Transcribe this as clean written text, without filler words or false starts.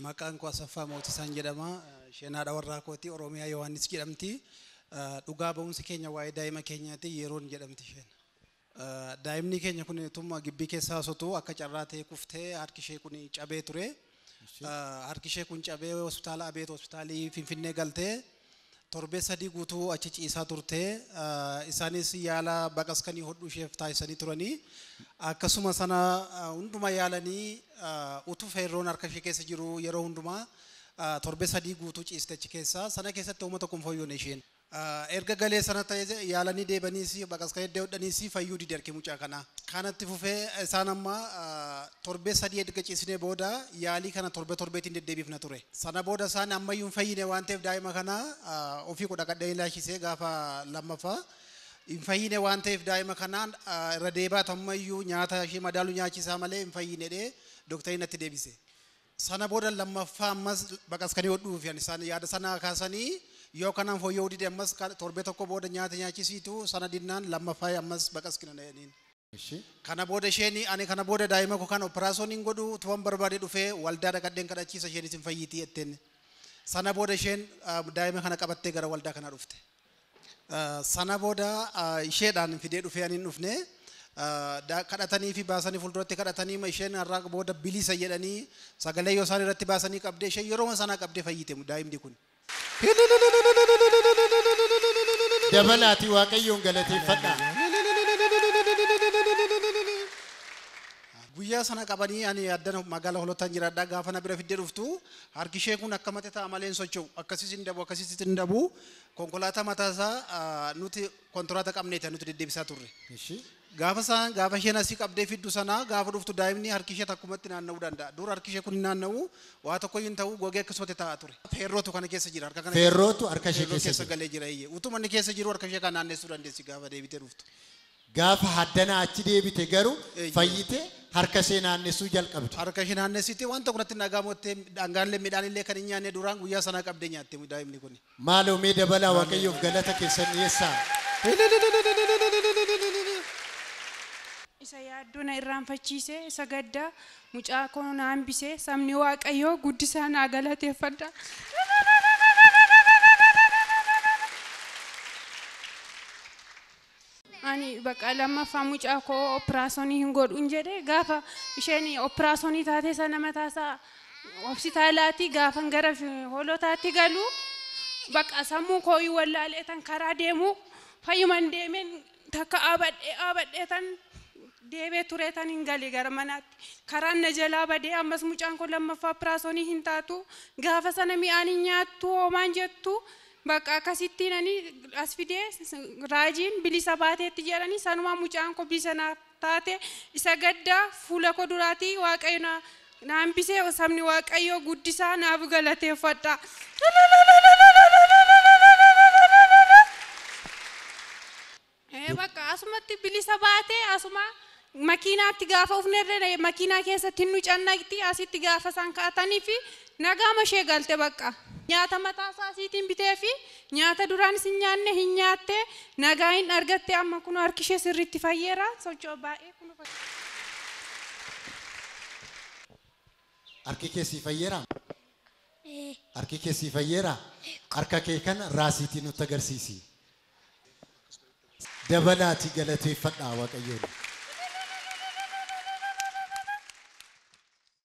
Maqaan koo Asaffaa Mootisaan jedhama. Isheen haadha warraa kooti Oromiyaa Yohaannis jedhamti. Dhugaa ba'umsi keenya waa'ee daa'ima keenyaati yeroon jedhamti isheen. Daa'imni keenya kun tumma gibbii keessaa sotu akka carraa ta'e kuftee harki ishee kun cabee ture. Harki ishee kun cabee hospitaala Abeet hospitaalii Finfinnee galtee torbee 3 guutuu achi ciisaa turte. Isaanis yaala baqasqanii hodhuu isheef taasisanii turanii akkasuma sana hundumaa yaalanii utuu feerroon harka ishee keessa jiru yeroo hundumaa torbee 3 guutuu ciiste achi keessa sana keessatti uummata tokko hin fayyoone isheen. Erga galee sana ta'e yaalanii deebaniis baqasqanii hodhaniis fayyuu dide harki mucaa kanaa. Kanatti fufee isaan amma torbee 3 erga ciisnee booda yaalii kana torbee torbeetiin deddeebifna ture. Sana booda isaan ammayyuu hin fayyine waan ta'eef daa'ima kana ofii kudha qadhee ilaashisee gaafa lammaffaa hin fayyine waan ta'eef daa'ima kanaan irra deebaatu ammayyuu nyaata ishee madaalu nyaachisaa malee hin fayyine dhee dooktarii natti deebise. Sana booda lammaffaa ammas baqasqanii hodhuuf isaan yaada sana kaasanii yoo kanaan fooyya'uu dide ammas torbee tokko booda nyaata nyaachisiitu sana dinnaan lammaffaa ammas baqasqina jedhaniin. Kana booda isheen ani kana booda daa'ima koo kan operaasyooniin godhu utuban barbaade dhufee waldaa dhaqadheen kadhachiisa isheenis hin fayyitii jetteen. Sana booda isheen daa'ima kana qabattee gara waldaa kana dhufte. Sana booda isheedhaan fidee dhufee ani hin dhufne kadhatanii fi baasanii fuulduratti kadhatanii isheen har'a booda bilisa jedhanii sagalee yoo isaan irratti baasanii qabdee isheen yeroo sana qabdee fayyite daa'imni kun. Dabalaatii Waaqayyoon galateeffadhaa. Guyyaa sana qabanii ani addana magaalaa Holotaan jiraadha gaafa na bira fiddee dhuftu harki ishee kun akka mate ta'a malee hin socho'u akkasiis hin dabu akkasiis hin dabu konkolaataa mataasaa nuti kontiraata qabneeti nuti deddeebisaa turre. Gaafa isaan gaafa isheen asii qabdee fiddu sana gaafa dhuftu daa'imni harki ishee takkumatti naanna'uu danda'a. Dur harki ishee kun hin naanna'u waa tokko hin ta'u gogee akkasumatti taa'aa ture. Feerrootu kana keessa jira harka kana. Feerrootu harka ishee keessa galee jira iyyee. Utuma inni keessa jiru harka ishee kan naannessuu dandeessi gaafa deebitee dhuftu. Gaafa haddana achi deebite garuu fayyite harka ishee naannessuu jalqabde. Harka ishee naannessite waan tokko natti dhagahamutti dhangaalee midhaan illee kan hin nyaanne duraan guyyaa sanaa qabdee nyaatte daa'imni kun. Maaloo mee dabalaa Waaqayyoof galata keessan dhiyeessaa. Isa yaaddoo na irraanfachiise isa gaddaa mucaa koo na hambise sabni Waaqayyoo guddisaa naa galateeffadha. Ani bakka lammaffaa mucaa koo operaasyoonii hin godhuun jedhe gaafa isheen operaasyoonii taate sana mataasaa hospitaalaatti gaafan gara Holotaatti galu bakka sammuu koo wallaalee tan karaa deemu fayyuman deemeen takka abadhee tan deebee ture tan hin gale gara manaatti karaan na jalaa badee ammas mucaan koo lammaffaa operaasyoonii hin taatu gaafa sana mi'aan hin nyaattu homaan jettu bakka akkasittiin ani as fidee raajiin bilisa baateetti jedhanii sanumaa mucaan koo bilisa naaf taate isa gaddaa fuula koo duraatii Waaqayyo na hambisee sabni Waaqayyoo guddisaa naaf galateeffadha. Bakka asumatti bilisa baatee asuma makiinaatti gaafa ufnerree makiinaa keessatti nu cannaqti asitti gaafa isaan kaa'atanii fi nagaama ishee galte bakka. Nyaata mataa isaa asiitiin bitee fi nyaata duraan isin nyaanne hin nyaatte nagaa hin argatte amma kun harki ishee sirriitti fayyeera socho'u baay'ee kun. Harki kee sii fayyeera? Harki kee sii fayyeera? Harka kee kana raasiitiin nutti agarsiisi. Dabalaatii galateeffadhaa Waaqayyoon.